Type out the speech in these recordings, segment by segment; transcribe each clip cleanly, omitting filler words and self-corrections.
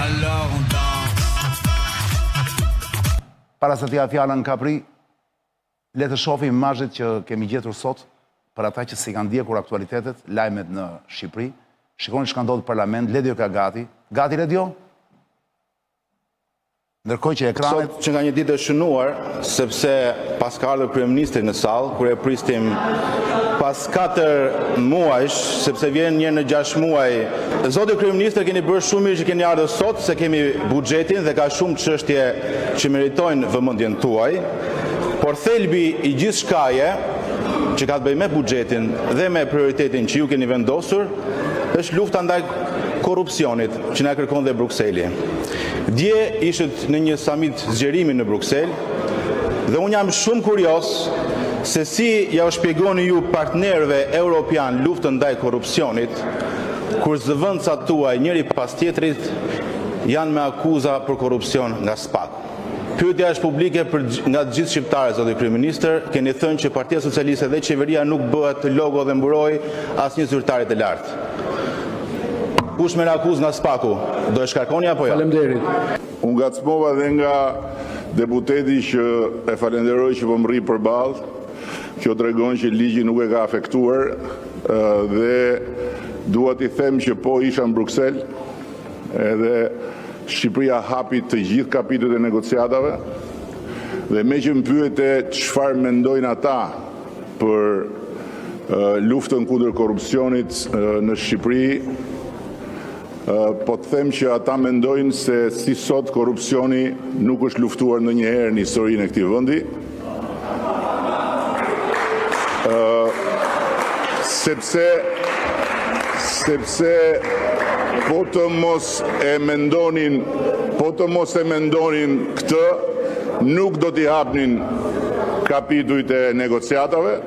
Alors on danse. Para se t'ia fjalën Kapri, le të shohim imazhet që kemi gjetur sot për ata që s'i kanë ndjekur aktualitetet, lajmet në Shqipëri. Shikoni ç'ka ndodhur në parlament, Ledio ka gati. Gati Ledio? Ndërkohë që ekranet Sot që nga një ditë e shënuar, sepse paska ardhur kryeministri në sallë, kur e prisnim pas 4 muajsh, sepse vjen një në 6 muaj. Zoti kryeministër, keni bërë shumë mirë që keni ardhur sot, se kemi buxhetin dhe ka shumë çështje që meritojnë vëmendjen tuaj. Por thelbi i gjithçkaje që ka të bëjë me buxhetin dhe me prioritetin që ju keni vendosur, është lufta ndaj korrupsionit që na kërkon dhe Brukseli. Dje ishit në një samit zgjerimi në Bruksel dhe unë jam shumë kurioz se si jua shpjegoni ju partnerëve europian luftën ndaj korrupsionit, kur zëvendësat tuaj njëri pas tjetrit janë me akuza për korrupsion nga SPAK. Pyetja është publike për nga të gjithë shqiptarët, zoti kryeministër, keni thënë që Partia Socialiste dhe qeveria nuk bëhet logo dhe mburojë asnjë zyrtari të lartë. Kush merr akuzë nga SPAK-u, do e shkarkoni apo jo? Faleminderit. U ngacmova dhe nga deputeti që e falenderoj që po më rri përballë. Kjo tregon që ligji nuk e ka afektuar dhe dua t'i them që po isha në Bruksel edhe Shqipëria hapi të gjithë kapitujt e negociatave dhe meqë më pyete çfarë mendojnë ata për luftën kundër korrupsionit në Shqipëri, po të them që ata mendojnë se si sot korrupsioni nuk është luftuar ndonjëherë në historinë e këtij vendi. Sepse sepse po të mos e mendonin, po të mos e mendonin këtë, nuk do t'i hapnin kapitujt e negociatave.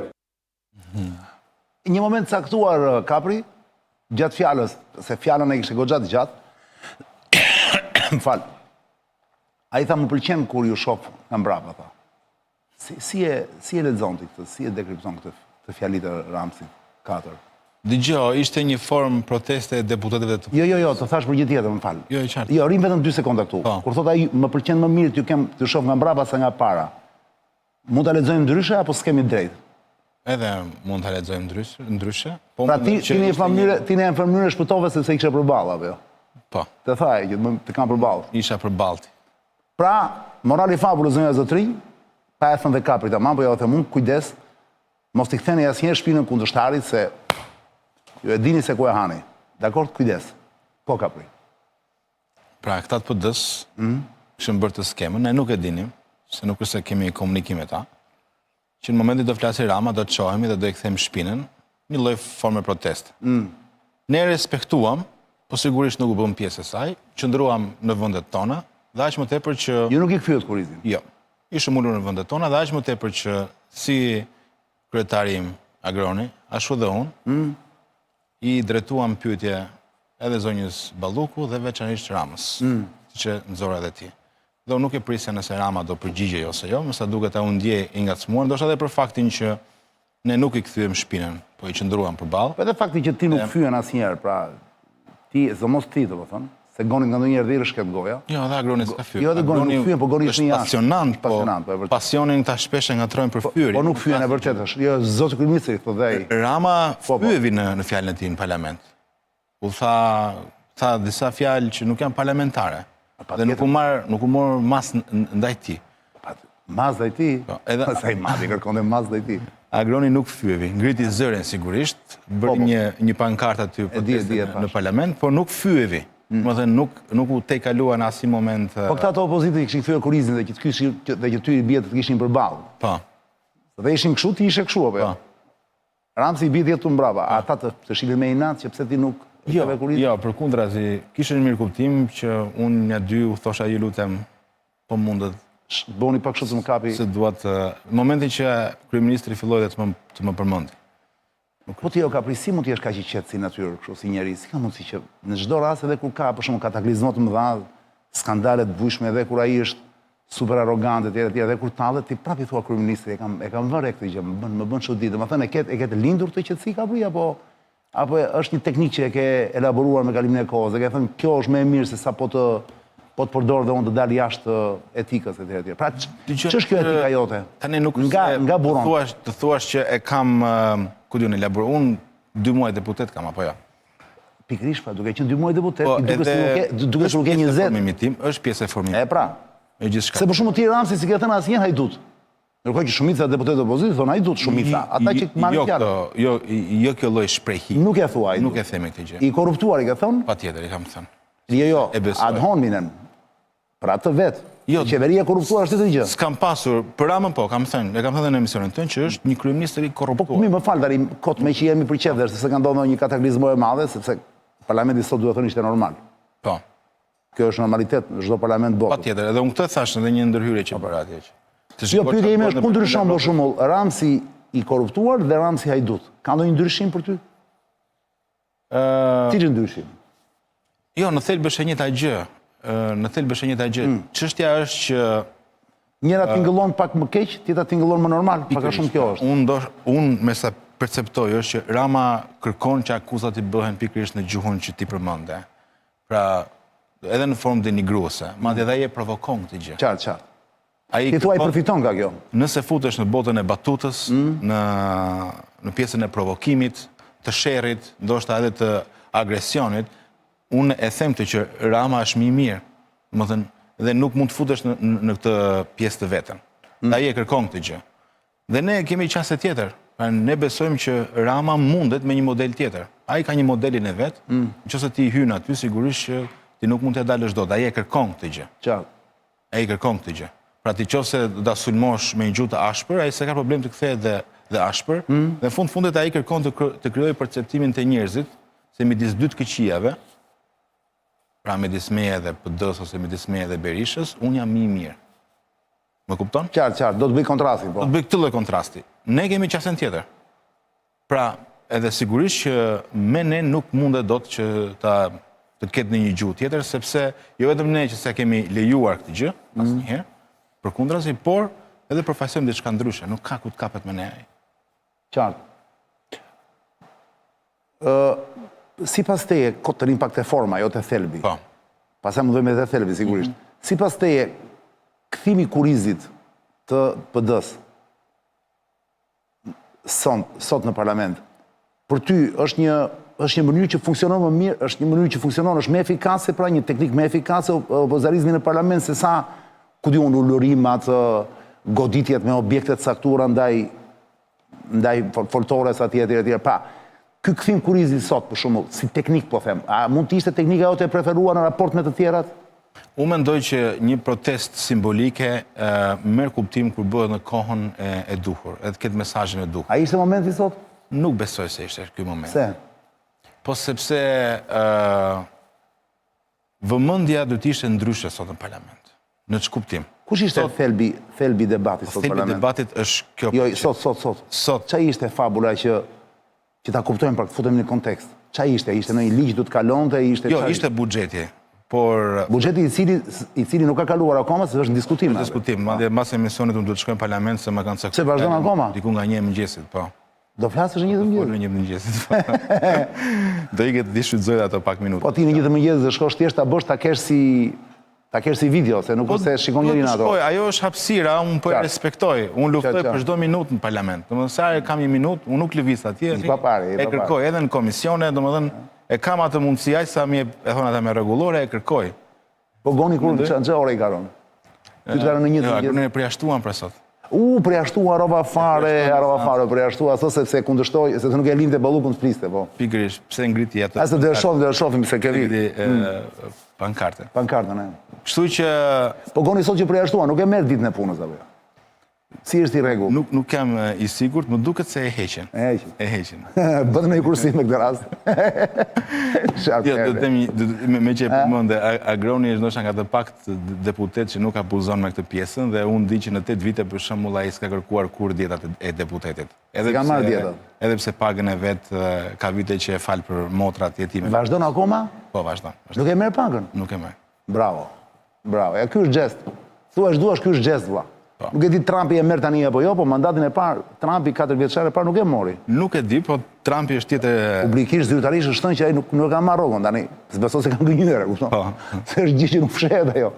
Një moment caktuar Kapri, gjatë fjalës, se fjalën e kishte goxha të gjatë, më fal. Ai tha më pëlqen kur ju shoh nga mbrapa, tha. Si, si e si e lexon ti këtë, si e dekripton këtë këtë fjali të Ramsit 4? Dëgjo, ishte një formë proteste e deputetëve të Jo, jo, jo, të thash për gjë tjetër, më fal. Jo, e qartë. Jo, rrim vetëm 2 sekonda këtu. Po. Kur thot ai më pëlqen më mirë t'ju kem t'ju shoh nga mbrapa se nga para. Mund ta lexojmë ndryshe apo s'kemi drejt? Edhe mund ta lexojmë ndryshe, ndryshe, po Pra ti mendoj që ti në një ishte farë mënyre, ti në një farë mënyre shpëtove sepse ishe përballë apo jo? Po, Të tha ai që të, të kam përballë. isha përballë. Pra, morali i fabulës zonja zotrinj, pa e thënë dhe Kapri tamam, po ja u them unë, kujdes, mos t'i ktheni asnjëherë shpinën kundërshtarit se ju e dini se ku e hani. Dakor, kujdes. Po Kapri. Pra, këta të PD-s mm. kishin bërë të skemën, ne nuk e dinim, se nuk është se kemi komunikim me ta, që në momentin do flasi Rama, do të çohemi dhe do i kthejmë shpinën, një lloj forme proteste. Mm. Ne respektuam, po sigurisht nuk u bëm pjesë e saj, qëndruam në vendet tona dhe aq më tepër që Ju nuk i kthyet kurrizin. Jo. Ishim ulur në vendet tona dhe aq më tepër që si kryetari im Agroni, ashtu dhe unë, mm. i drejtuam pyetje edhe zonjës Balluku dhe veçanërisht Ramës, mm. siç e nxora edhe ti. Dhe unë nuk e prisja nëse Rama do përgjigjej ose jo, me sa duket ai u ndje i ngacmuar, ndoshta edhe për faktin që ne nuk i kthyem shpinën, po i qëndruam përballë. Po edhe fakti që ti nuk fyen asnjëherë, pra ti, sidomos ti, domethënë, se Gonit nga ndonjëherë dhe i rrëshqet goja. Jo, edhe Agroni s'ka fyer. Jo, edhe Goni nuk fyen, po Goni është një pasionant, po, pasionant, po e vërtetë. Pasionin ta shpesh e ngatrojnë për fyerje. Po nuk fyen e vërtetë është. Jo, zoti kryeministri thotë dhe ai. Rama po, po. fyevi në në fjalën e tij në parlament. U tha tha disa fjalë që nuk janë parlamentare. Dhe nuk u marr, nuk u mor mas ndaj tij. Mas ndaj tij? Po, edhe sa i madhi kërkonte mas ndaj tij. Agroni nuk fyevi, ngriti zërin sigurisht, bëri po, po. një një pankartë aty e di, e di, e në parlament, por nuk fyevi. Mm. Më thënë, nuk, nuk u tejkalua në asnjë moment... Po këta të opozitës i kishin kthyer kurrizin dhe që të kishin dhe që ty i bie të të kishin përballë. Po. Dhe ishin kështu, ti ishe kështu apo jo? Po. Ramsi i bie të jetë tu mbrapa. Ata të, të shihnin me inat që pse ti nuk Jo, jo, përkundrazi, kishin një mirëkuptim që unë një dy u thosha ju lutem, po mundet. Boni pak kështu të më kapi. Se dua të në momentin që kryeministri filloi dhe të më të më përmendi. Po ti o Kapri, si mund të jesh kaq i qetë si natyrë, kështu si njeri, si ka mundësi që në çdo rast edhe kur ka për shembull kataklizma të mëdha, skandale të bujshme edhe kur ai është super arrogant etj etj, edhe kur tallet ti prapë i thua kryeministrit, e kam e kam vënë re këtë gjë, më bën më bën çudi. Domethënë e ke e ke të lindur këtë qetësi Kapri apo? Apo është një teknikë që e ke elaboruar me kalimin e kohës dhe ke thënë kjo është më e mirë se sa po të po të përdor dhe unë të dal jashtë etikës etj etj. Pra ç'është kjo etika jote? Tani nuk nga nga buron. Të thuash, të thuash që e kam ku di unë elaboruar. Unë dy muaj deputet kam apo jo? Pikërisht pra, duke qenë dy muaj deputet, po, duke si nuk ke, duke si nuk ke 20. Formimit tim, është pjesë e formimit. E pra. Me gjithçka. Se për shembull ti Ramsit s'i ke thënë asnjëherë hajdut. Ndërkohë që shumica e deputetëve të opozitës thonë hajdut shumica, ata që marrin jo fjalën. Jo, jo kjo lloj shprehi. Nuk e thua hajdut. Nuk e themi këtë gjë. I korruptuar i ke thënë? Patjetër, i kam thënë. Jo, jo, ad hominem. Për atë vetë. Jo, qeveria e korruptuar është tjetër gjë. S'kam pasur, për Ramën po, kam thënë, e kam thënë në emisionin tënd që është një kryeministër i korruptuar. Po mi më fal tani, kot meqë jemi për qejf dhe se ka ndodhur një kataklizmë e madhe, sepse parlamenti sot duhet thënë ishte normal. Po. Kjo është normalitet në çdo parlament botës. Patjetër, edhe unë këtë thashë në një ndërhyrje që bëra atje. Jo, pyetja ime është ku ndryshon për shembull Ramsi i korruptuar dhe Ramsi hajdut. Ka ndonjë ndryshim për ty? Ë, Cili ndryshim? Jo, në thelb është e njëjta gjë. Në thelb është e njëjta gjë. Mm. Çështja është që njëra tingëllon pak më keq, tjetra tingëllon më normal, pak a shumë kjo është. Unë do unë me sa perceptoj është që Rama kërkon që akuzat t'i bëhen pikërisht në gjuhën që ti përmende. Pra, edhe në formë denigruese, madje edhe ai e provokon këtë gjë. Qartë, qartë. Ai Ti thua ai përfiton nga kjo? Nëse futesh në botën e batutës, mm. në në pjesën e provokimit, të sherrit, ndoshta edhe të agresionit, unë e them këtë që Rama është më i mirë, domethënë, dhe nuk mund të futesh në, në këtë pjesë të vetën. Mm. Ai e kërkon këtë gjë. Dhe ne kemi qasje tjetër. Pra ne besojmë që Rama mundet me një model tjetër. Ai ka një modelin e vet, mm. në qoftë se ti hyn aty, sigurisht që ti nuk mund t'ia dalësh dot. Ai e kërkon këtë gjë. Qartë. Ai e kërkon këtë gjë. Pra ti qoftë se do ta sulmosh me një gjuhë të ashpër, ai s'e ka problem të kthehet dhe dhe ashpër. Mm. Dhe në fund fundit ai kërkon të të krijojë perceptimin te njerëzit se midis dy të këqijave, pra midis meje dhe PD-s ose midis meje dhe Berishës, unë jam më i mirë. Më kupton? Qartë, qartë, do të bëj kontrastin, po. Do të bëj këtë lloj kontrasti. Ne kemi qasjen tjetër. Pra, edhe sigurisht që me ne nuk mundet dot që ta të ketë në një gjuhë tjetër, sepse jo vetëm ne që s'e kemi lejuar këtë gjë, mm. asnjëherë, përkundrazi, por edhe përfaqësojmë diçka ndryshe, nuk ka ku të kapet me ne ai. Qartë. Ë sipas teje, kot të rrim pak te forma, jo te thelbi. Po. Pastaj mund të vëmë edhe thelbi sigurisht. Mm -hmm. Sipas teje, kthimi i kurrizit të PD-s son, sot në parlament, për ty është një është një mënyrë që funksionon më mirë, është një mënyrë që funksionon, është më efikase, pra një teknikë më efikase opozitarizmi në parlament se sa ku di unë ulërimat, goditjet me objekte të caktuara ndaj ndaj foltores atje etj etj. Pra, ky kthim kurrizi sot për shembull, si teknikë po them, a mund të ishte teknika jote e preferuar në raport me të tjerat? Unë mendoj që një protestë simbolike merr kuptim kur bëhet në kohën e, e duhur, edhe të ketë mesazhin e duhur. A ishte momenti sot? Nuk besoj se ishte ky moment. Pse? Po sepse ë Vëmendja duhet të ishte ndryshe sot në parlament. Në ç'kuptim? Kush ishte sot, thelbi, thelbi i debatit sot në parlament? Thelbi i debatit është kjo. Jo, sot, sot, sot. Sot. Ça ishte fabula që që ta kuptojmë pak, të futemi në kontekst. Ça ishte? Ishte ndonjë ligj do të kalonte, ishte Jo, ishte buxheti. Por buxheti i cili i cili nuk ka kaluar akoma se është në diskutim. Në diskutim, madje mbas emisionit unë duhet të shkoj në parlament se më kanë caktuar. Se vazhdon akoma? Diku nga 1 e mëngjesit, po. Do flasësh në një të mëngjesit? Në një të mëngjesit. Do ikë të shfrytëzoj ato pak minuta. Po ti në një të mëngjesit do shkosh thjesht ta bësh ta kesh si ta kesh si video, se nuk po, është se shikon njeri ato. Po, ajo është hapësira, unë po e respektoj. Unë luftoj për çdo minutë në parlament. Domethënë sa e kam një minutë, unë nuk lëviz atje. I papari, i papari. E kërkoj edhe në komisione, domethënë e kam atë mundësi aq sa më e thonë ata me rregullore, e kërkoj. Po Goni kur në çfarë ore i ka rënë? Ty të ka rënë në një të mëngjesit? Jo, e përjashtuan për sot. U, përjashtua, harrova fare, harrova fare, përjashtua sot sepse kundërshtoi, sepse nuk e linte Ballukun të fliste, po. Pikërisht, pse ngriti atë? Ase do e shohim, do e shohim se kemi. Mm. Pankartën. Pankartën, e. Kështu që Po Goni sot që përjashtua, nuk e merr ditën e punës apo jo? Si është i rregull? Nuk nuk jam i sigurt, më duket se e heqin. E heqin. E heqin. Bëtë një kursim me këtë rast. Jo, do të themi, me, meqë e përmende, Agroni është ndoshta nga të paktë deputetë që nuk abuzon me këtë pjesën dhe unë di që në 8 vite për shembull ai s'ka kërkuar kurrë dietat e deputetit. Edhe ka marrë dietat. Edhe pse pagën e vet ka vite që e fal për motrat jetime. Vazhdon akoma? Po, vazhdon. Nuk e merr pagën? Nuk e merr. Bravo. Bravo. Ja ky është gjest. Thua ç'duash, ky është gjest vëlla. Po. Nuk e di Trumpi e merr tani apo jo, po mandatin e parë, Trumpi 4 vjeçar e parë nuk e mori. Nuk e di, po Trumpi është tjetër Publikisht zyrtarisht është thënë që ai nuk nuk e ka marrë rrogën tani. S'besoj se kanë gënjyer, e kupton? Po. Se është gjë që nuk fshehet ajo.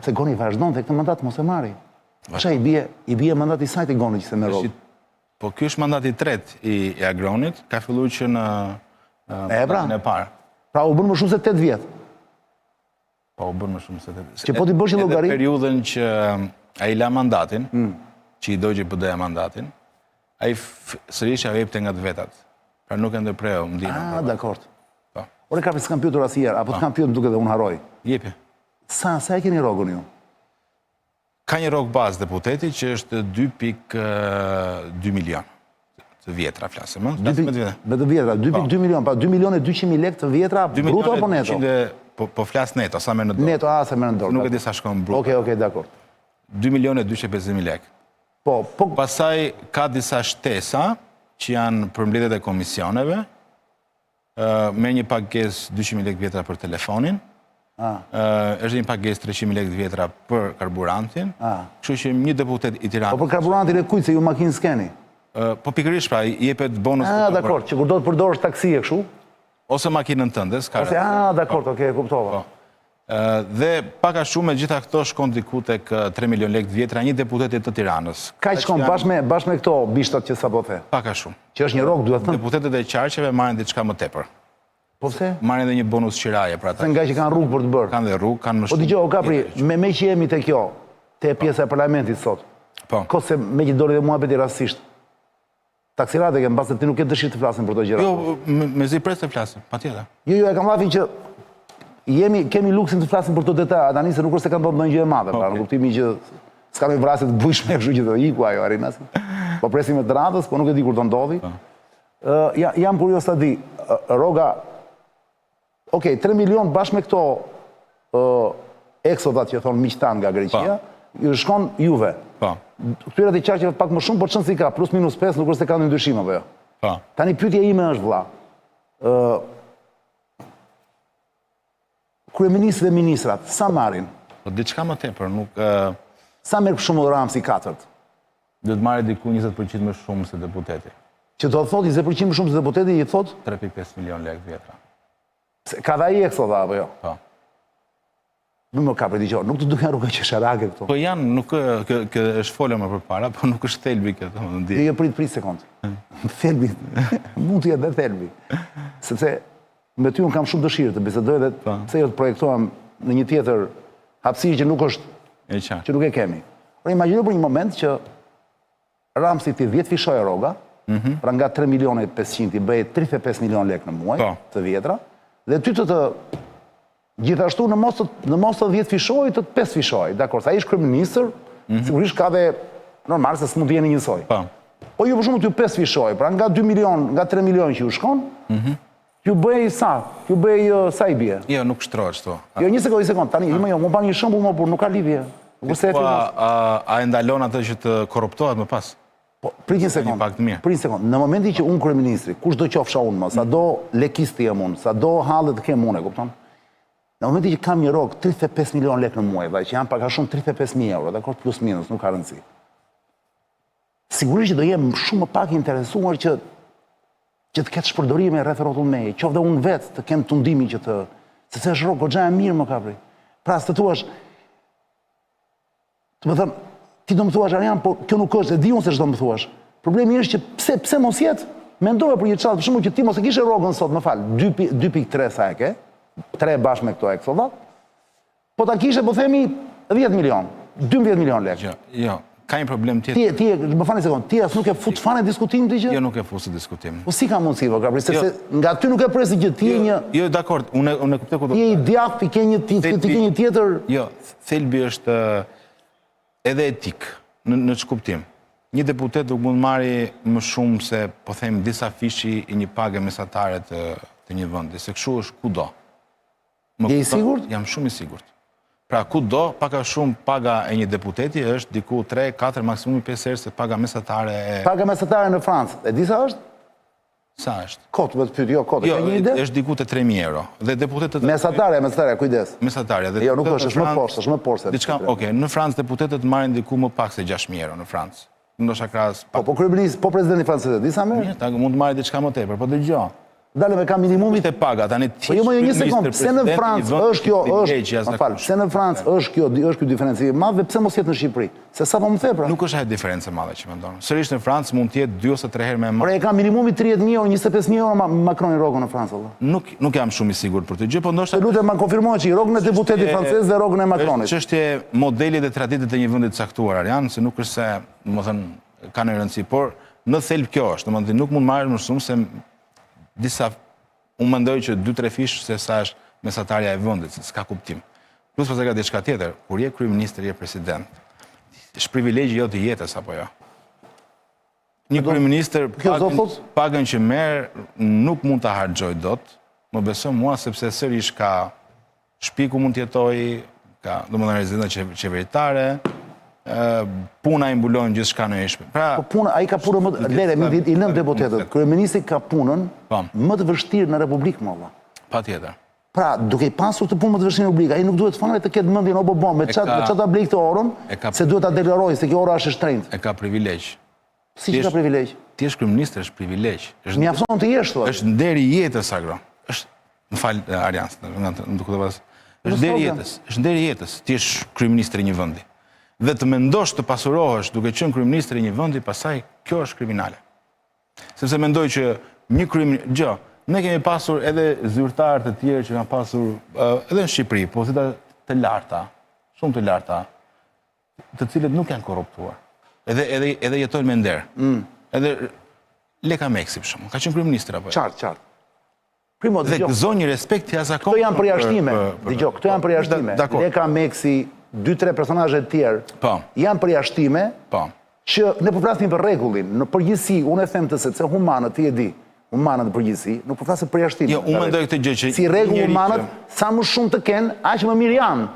Se Goni vazhdon dhe këtë mandat mos e marri. Ç'a i bie, i bie mandati i saj të Gonit që se merr rrogën. Po ky është mandati i tretë i, i Agronit, ka filluar që në E pra. mandatin e parë. Pra u bën më shumë se 8 vjet. Po u bën më shumë se 8. Që po t'i bësh një llogari- Edhe periudhën që um, ai la mandatin, që i dogji PD-ja mandatin, ai sërish ja jepte nga të vetat. Pra nuk e ndërpreu ndihmën. Ah, dakord. Po. Ore Kapri s'kam pyetur asnjëherë, apo të kam pyetur më duket dhe unë harroj. Jepi. Sa sa e keni rrogën ju? Ka një rrogë bazë deputeti që është 2.2 milion të vjetra flasim, ëh? Flasim me të vjetra. Me të vjetra, 2.2 milion, pa 2 milion e 200 mijë lekë të vjetra bruto apo neto? Po, po flas neto, sa merr në dorë. Neto, a, sa merr në dorë. Nuk e di sa shkon bruto. Okej, okej, dakord. 2 milion e 250 mijë lekë. Po, po Pastaj ka disa shtesa që janë për mbledhjet e komisioneve, merr një pagesë 200.000 lekë vjetra për telefonin, është një pagesë 300.000 lekë vjetra për karburantin, kështu që një deputet i Tiranës... Po për karburantin e kujt se ju makinë s'keni? Po pikërisht pra, jepet bonus... Ah, dakord, që kur do të përdorësh taksi e kështu? Ose makinën tënde, s'ka... Ose, ah, dakord, okej, e kuptova. Po. Dhe pak a shumë me gjitha këto shkon diku tek 3 milion lekë të vjetra një deputeti të Tiranës. Kaq shkon bashkë me bashkë me këto bishtat që sapo the. Pak a shumë. Që është një rrogë, duhet thënë. Deputetët e qarqeve marrin diçka më tepër. Po pse? Marrin edhe një bonus qiraje për ata. Se nga që kanë rrugë për të bërë. Kanë dhe rrugë, kanë më Po shumë. dëgjoj, o Kapri, me me që jemi te kjo, te pjesa e parlamentit sot. Po. Kot se me që doli dhe muhabeti rastësisht. Taksirat e ke, mbase ti nuk ke dëshirë të flasim për këto gjëra. Jo, mezi pres të flasim, patjetër. Jo, jo, e kam llafin që jemi kemi luksin të flasim për këto detaje, tani se nuk është se ka ndodhur ndonjë gjë e madhe, pra në kuptimin që s'ka ndonjë vrasje të bujshme, kështu që do iku ajo arrin as. Po presim e të radhës, po nuk e di kur do ndodhi. Po. Ë, ja, jam kurioz ta di, rroga Okej, 3 milion bashkë me këto ë eksodat që thonë miqtë tanë nga Greqia, po. ju shkon juve. Po. Këtyre të qarqeve pak më shumë, por çon si ka, plus minus 5, nuk është se ka ndonjë ndryshim apo jo. Po. Tani pyetja ime është vëlla. ë Kryeministri dhe ministrat sa marrin? Po diçka më tepër, nuk ë Sa merr për shembull Ramsi katërt? Do të marrë diku 20% më shumë se deputeti. Që do të thotë 20% më shumë se deputeti i thotë 3.5 milion lekë vjetra. Se ka dhe ai eksoda apo jo? Po. Më më ka për dëgjoj, nuk të duken rruga qesharake këto. Po janë, nuk kë, kë është folur më përpara, po nuk është thelbi kjo, domethënë di. Jo, jo, prit, prit sekond. Thelbi, mund të jetë dhe thelbi. Sepse me ty unë kam shumë dëshirë të bisedoj dhe po. pse jo të projektohem në një tjetër hapësirë që nuk është e qartë. Që nuk e kemi. Por imagjino për një moment që Ramsi t'i dhjetëfishohej rroga, mhm. pra nga 3 milionë e 500 i bëhej 35 milion lekë në muaj, po. të vjetra, dhe ty të të gjithashtu në mos të, në mos të dhjetëfishohej, të të pesëfishohej. Dakord, se ai është kryeministër, mm -hmm. sigurisht ka dhe normal se s'mund të jeni njësoj. Po. Po ju për shembull t'ju pesëfishohej, pra nga 2 milion, nga 3 milion që ju shkon, mm -hmm. Ju bëhej sa? Ju bëhej sa i bie? Jo, nuk shtrohet ashtu. Jo, një sekondë, një sekondë. Tani, jo, jo, më ban një shembull më por nuk ka lidhje. Nuk është se e po, firmos. A, a e ndalon atë që të korruptohet më pas? Po, prit një sekondë. Një pak të mirë. Prit një sekondë. Në momentin që unë kryeministri, kush do qofsha unë më, sa do lekist të jem unë, sa do halle të kem unë, e kupton? Në momentin që kam një rrogë 35 milion lekë në muaj, dhe që janë pak a shumë 35.000 euro, dakord, plus minus, nuk ka rëndësi. Sigurisht që do jem shumë më pak i interesuar që që të ketë shpërdorime rreth rrotull meje, qoftë dhe unë vetë të kem tundimin që të sepse është rrogë goxha e mirë më kapri. Pra s'të thuash do të thënë, ti do më thuash Arjan, po kjo nuk është, e di unë se ç'do më thuash. Problemi është që pse pse mos jetë? Mendoje për një çast, për shembull që ti mos e kishe rrogën sot, më fal, 2.3 sa e ke, 3 bashkë me këto eksodat. Po ta kishe, po themi, 10 milion, 12 milion lekë. Jo, jo, ka një problem tjetër. Ti, ti, më fal një sekond, ti as nuk e fut fare diskutim këtë gjë? Jo, nuk e fus në diskutim. Po si ka mundësi, po, Kapri, sepse jo. nga ty nuk e pres që ti je jo, një... Jo, dakord, unë, unë e kuptoj ku do... Ti je i djathtë, ti ke një, ti, ti ke një tjetër... Jo, thelbi është edhe etik, në, në ç'kuptim. Një deputet nuk mund marri më shumë se, po them, disafishi i një page mesatare të, të një vendi, se kështu është kudo. Më Je i sigurt? Jam shumë i sigurt. Pra kudo, pak a shumë paga e një deputeti është diku 3, 4, maksimumi 5 herë se paga mesatare e... Paga mesatare në Francë, e di sa është? Sa është? Kot, më të pyet, jo kot, jo, ke një ide? Është diku te 3000 euro. Dhe deputetët Mesatarja, mesatarja, kujdes. Mesatarja dhe Jo, nuk është, është më poshtë, është më poshtë. Diçka, okay, në Francë deputetët marrin diku më pak se 6000 euro në Francë. Ndoshta krahas Po, po kryeministri, po presidenti francez, di sa merr? Mirë, ta mund të marrë diçka më tepër, po dëgjo. Dale me ka minimumi te paga tani. Po jo, më jo, një sekond, pse në Francë është kjo, është, më fal, pse në Francë është kjo, është ky diferencim i madh dhe pse mos jetë në Shqipëri? Se sa po më the pra? Nuk është ajo diferencë e madhe që mendon. Sërish në Francë mund të jetë 2 ose 3 herë më e madhe. Por e ka minimumi 30.000 euro, 25.000 euro Macroni rrogën në Francë, valla. Nuk nuk jam shumë i sigurt për këtë gjë, po ndoshta Të lutem ma konfirmo që rrogën e deputetit francez dhe rrogën e Macronit. Është çështje modeli dhe traditës të një vendi të caktuar, Arjan, se nuk është se, domethënë, ka një rëndësi, por në thelb kjo është, domethënë nuk mund marrësh më shumë se disa Unë mendoj që 2-3 fish se sa është mesatarja e vendit, se s'ka kuptim. Plus pastaj ka diçka tjetër, kur je kryeministër, je president. Është privilegji jot i jetës apo jo? Një kryeministër pagën, pagën që merr nuk mund ta harxhojë dot, më beso mua sepse sërish ka Shtëpi ku mund të jetojë, ka, domethënë rezidenca qeveritare, puna i mbulon gjithçka në shtëpi. Pra, po puna, ai ka punën më, lere, mi i lëmë deputetët. Kryeministri ka punën po. më të vështirë në Republikë, mo vlla. Patjetër. Pra, duke i pasur këtë punë më të vështirë në Republikë, ai nuk duhet fare të ketë mendjen o bo bo, me ça me ça ta blej këtë orën, se duhet ta deklaroj se kjo ora është e shtrenjtë. E ka privilegj. Si që ka privilegj? Të jesh kryeministër është privilegj. Është mjafton të jesh thua. Është nderi i jetës Agron. Është, më fal Arjan, nga të duket pas. Është nderi i jetës, është nderi i jetës të jesh kryeministër i një vendi. Dhe të mendosh të pasurohesh duke qenë kryeministër i një vendi, pastaj kjo është kriminale. Sepse mendoj që një kryeministër, gjë, ne kemi pasur edhe zyrtarë të tjerë që kanë pasur edhe në Shqipëri, pozita të larta, shumë të larta, të cilët nuk janë korruptuar. Edhe edhe edhe jetojnë me nder. Mm. Edhe Leka Meksi për shembull, ka qenë kryeministër apo jo? Qartë, qartë. Primo, dëgjo. Dhe gëzon një respekt të jashtëzakonshëm. Këto janë përjashtime. Dëgjo, këto janë përjashtime. Leka Meksi, dy tre personazhe të tjerë. Po. Janë përjashtime. Po. Që ne po flasim për rregullin, në përgjithësi unë e them këtë sepse humanët ti e di. Humanët në përgjithësi, nuk po flasim për përjashtime. Jo, unë mendoj këtë gjë që si rregull humanët sa më shumë të kenë, aq më mirë janë.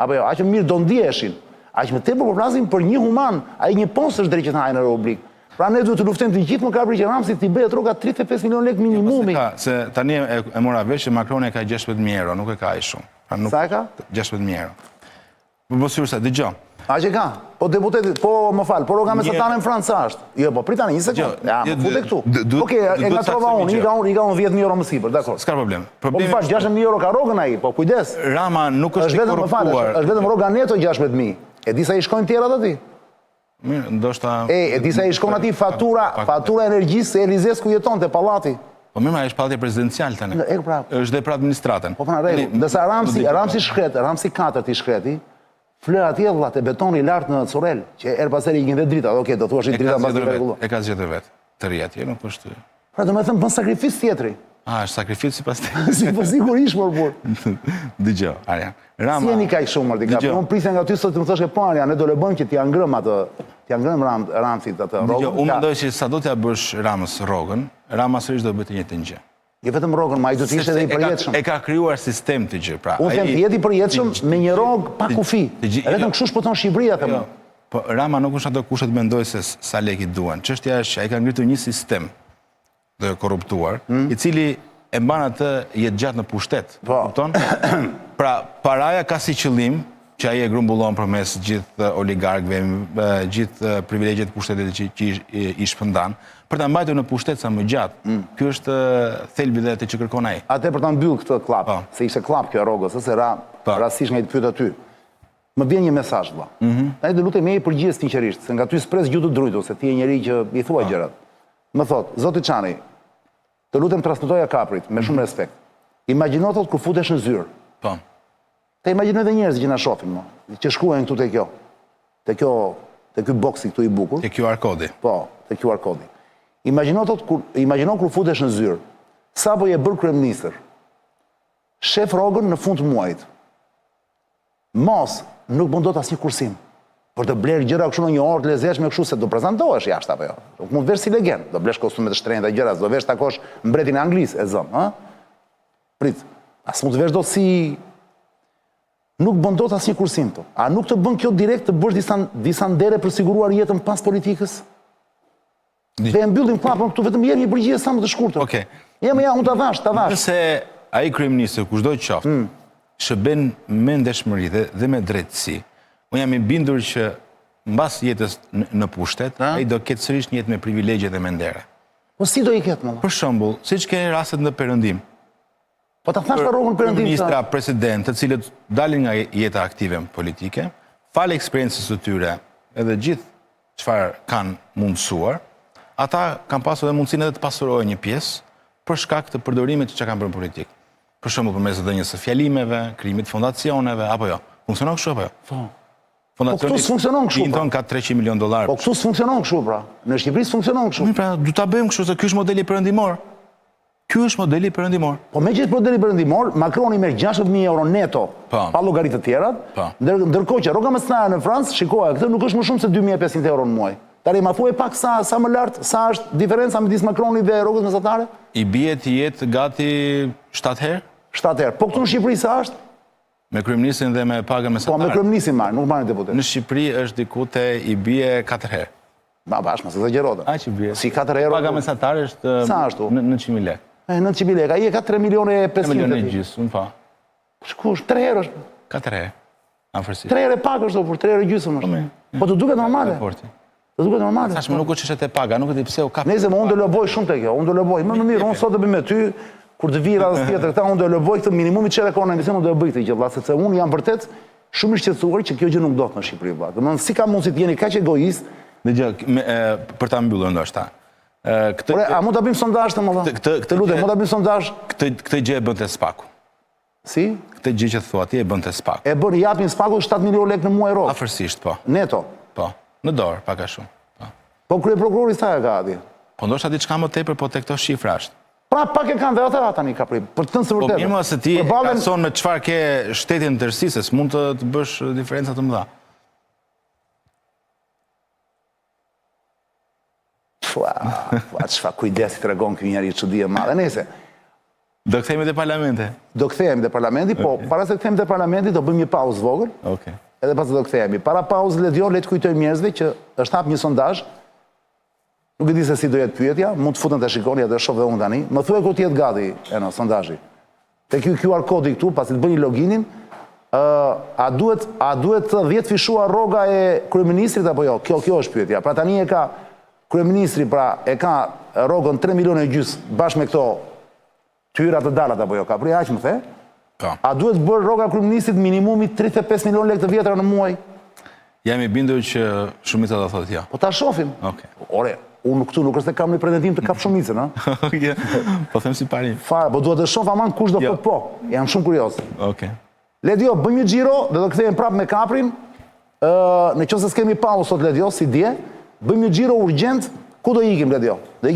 Apo jo, aq më mirë do ndiheshin. Aq më tepër po flasim për një human, ai një post është drejt që të hajë në Republikë. Pra ne duhet të luftojmë të gjithë më kapri që Ramsit t'i bëhet rroga 35 milionë lekë minimumi. Jo, se tani e, e mora vesh që Macroni e ka 16.000 euro, nuk e ka aq shumë. Pra nuk, Sa e ka? 16.000 euro. Po mos ju sa, dëgjo. Aq e ka? Po deputeti, po më fal, po rroga mesatare në Francë sa është? Jo, po prit tani një sekondë. Ja, më fute këtu. Okej, e ngatrova unë, i ka unë, i ka unë 10000 euro më sipër, dakor. S'ka problem. Po më fal, 16000 euro ka rrogën ai, po kujdes. Rama nuk është i korruptuar. Është vetëm rroga neto 16000. E di sa i shkojnë tjerat aty? Mirë, ndoshta E, e di sa i shkon atij fatura, fatura e energjisë së Elizes ku jeton te pallati. Po mirë, ai është pallati presidencial tani. E pra. Është dhe për administratën. Po pra, rregull. Ndërsa Ramsi, Ramsi shkret, Ramsi katërt i shkreti, fle atje vëlla te betoni lart në Surrel, që herë pas here ikin dhe drita. Okej, do thuash i drita mbas rregullu. E ka zgjedhur vetë të rri atje, nuk është. Pra domethënë bën sakrificë tjetri. A, është sakrificë sipas teje? Si po sigurisht mor burrë. Dëgjo, Arjan. Rama. Si jeni kaq shumë mërdi ka. Unë prisja nga ty sot të më thoshe po Arjan, ne do lobojmë që t'ia ngrëmë atë, t'ia ngrëmë Ram, Ramsit atë rrogën. Dëgjo, unë mendoj se sado t'ia bësh Ramës rrogën, Rama sërish do bëjë të njëjtën gjë. Jo vetëm rrogën, ma ai do të ishte edhe i përjetshëm. E ka krijuar sistem këtë gjë, pra. Unë them të jetë i përjetshëm me një rrogë pa kufi. Vetëm kështu shpëton Shqipëria, them. Jo, po Rama nuk është ato kushte të mendojë se sa lekë i duhen. Çështja është që ai ka ngritur një sistem të korruptuar, hmm? i cili e mban atë jetëgjatë në pushtet. Po. Kupton? Pra, paraja ka si qëllim që ai e grumbullon përmes gjithë oligarkëve, gjithë privilegjet e pushtetit që, që i, i shpërndan, për ta mbajtur në pushtet sa më gjatë. Mm. Ky është thelbi dhe atë që kërkon ai. Atë për ta mbyllur këtë kllapë, po. se ishte kllapë kjo e rrogës, se ra po. rastisht nga i të pyet aty. Më vjen një mesazh vëlla. Mm -hmm. Tani të lutem më përgjigj sinqerisht, se nga ty s'pres gjuhë të drujtur, se ti je njeri që i thua po. gjërat. Më thot, zoti Çani, të lutem transmetoja Kaprit me shumë mhm. respekt. Imagjino thot kur futesh në zyrë. Po. Ta imagjinojnë edhe njerëzit që na shohin mo, që shkruajnë këtu te kjo. Te kjo, te ky boksi këtu i bukur. Te QR kodi. Po, te QR kodi. Imagjino thot kur imagjino kur futesh në zyrë. Sapo je bërë kryeministër. Shef rrogën në fund të muajit. Mos, nuk bën dot asnjë kursim. Për të blerë gjëra kështu në një orë të lezetshme kështu se do prezantohesh jashtë apo jo. Nuk mund të vesh si legen, do blesh kostume të shtrenjta gjëra, do vesh takosh mbretin e Anglisë e zëm, ë? Prit. A s'mund të vesh dot si nuk bën dot asnjë kursim po. A nuk të bën kjo direkt të bësh disa disa ndere për siguruar jetën pas politikës? Dhe e mbyllim klapën këtu vetëm jep një përgjigje sa më të shkurtër. Okej. Ja, më ja, unë ta dhash, ta dhash. Nëse ai kryeministër kushdo qoftë, Hmm. shërben me ndershmëri dhe, dhe me drejtësi, unë jam i bindur që mbas jetës në, në pushtet, ai do ketë sërish një jetë me privilegje dhe me ndere. Po si do i ketë më? Për shembull, siç ke rastet në Perëndim, Po ta thash për rrogën perëndim. Ministra, president, të cilët dalin nga jeta aktive politike, falë eksperiencës së tyre, edhe gjithë çfarë kanë mundësuar, ata kanë pasur edhe mundësinë edhe të pasurojnë një pjesë për shkak të përdorimit që kanë bërë në politikë. Për shembull, përmes dhënies së fjalimeve, krijimit të fondacioneve, apo jo. Funksionon kështu apo jo? Po. Fondacioni Po këtu s'funksionon kështu, pra. Clinton ka 300 milion dollar. Po këtu s'funksionon kështu pra. Në Shqipëri s'funksionon kështu. Mirë, pra, do ta bëjmë kështu se ky është modeli perëndimor. Ky është modeli perëndimor. Po me gjithë modeli perëndimor, Macroni merr 60.000 euro neto, Po. pa llogari të tjerat, Po. ndër, ndërkohë që rroga mesatare në Francë, shikoja, këtë nuk është më shumë se 2500 euro në muaj. Tani ma thuaj pak sa sa më lart, sa është diferenca midis Macronit dhe rrogës mesatare? I bie të jetë gati 7 herë 7 herë. Po këtu në Shqipëri sa është? me kryeministrin dhe me pagën Po me mesatare. kryeministin marr, nuk marrin deputet. Në Shqipëri është diku te i bie 4 herë. Ma bash, mos exagjerote. Aq i bie. Si 4 euro. Paga mesatare është Sa ashtu? Në 900.000 lekë. E 900.000 lekë, ai e ka 3 milione e 3 500. milionë e gjysmë, po. Kush? 3 herë është. 4 herë. Afërsisht. 3 herë pak është, por 3 herë gjysmë është. mirë. Po të duket normale. Raporti. Të duket normale. Tashmë nuk është çështje e paga, nuk e di pse u kap. Nëse më unë do loboj shumë te kjo, unë do loboj. Më më mirë, unë sot do bëj me ty, kur të vijë radhës tjetër këta, unë do loboj këtë minimumi çfarë ka në emision, unë do e bëj këtë gjë vlla, sepse unë jam vërtet shumë i shqetësuar që kjo gjë nuk ndodh në Shqipëri vlla. Domethënë si ka mundësi të jeni kaq egoist? Dëgjoj, me, e, për ta mbyllur ndoshta. E, Këtë Ore, a mund ta bëjmë sondazh të më Këtë- këtë- Të lutem, mund ta bëjmë sondazh? këtë këtë gjë e bënte Spaku. Si? Këtë gjë që thua ti e bënte Spaku. E bën japin Spaku 7 milionë lekë në muaj rrogë. Afërsisht po. Neto. Po, në dorë pak a shumë. Po. Po kryeprokurori sa e ka atje? Po ndoshta diçka më tepër, po te këto shifra është. Pra pak e kanë dhe ata tani kapri, për të thënë së Po vërtetën. mirë më se ti e Përballen- krahason me çfarë ke shtetin në tërësi, se s'mund të, të bësh diferenca të mëdha. Fua, fua, çfarë kujdesi tregon ky njeri çudi e madhe. Nëse Do kthehemi te parlamente. do kthehemi te parlamenti, po para se të kthehemi te parlamenti do bëjmë një pauzë vogël. Okej. Edhe pastaj do kthehemi. Para pauzë Ledio, le të kujtojmë njerëzve që është hap një sondazh. Nuk e di se si do jetë pyetja, mund të futen të shikoni, atë e shoh dhe unë tani. Më thuaj kur të jetë gati, eno, sondazhi. Te ky QR kodi këtu, pasi të bëni loginin, ë a duhet a duhet të 10 fishuar rroga e kryeministrit apo jo? Kjo kjo është pyetja. Pra tani e ka kryeministri pra e ka rrogën 3 milionë e gjys bashkë me këto tyra të dalat apo jo? Ka pri aq më the? Po. A duhet bërë rroga e kryeministrit minimumi 35 milionë lekë të vjetra në muaj? Jam i bindur që shumica do thotë jo. Po ta shohim. Okej. Ore, unë këtu nuk është se kam një pretendim të kap shumicën, ë? Okej. Po them si parim. Fare, po duhet të shoh aman kush do Jo. thotë po. Jam shumë kurioz. Okej. Ledio, bëjmë një xhiro dhe do kthehemi prapë me Kaprin. Ë, në qoftë se s'kemi pauzë sot Ledio, si dje, bëjmë një xhiro urgjent. Ku do ikim Ledio? Do ikim.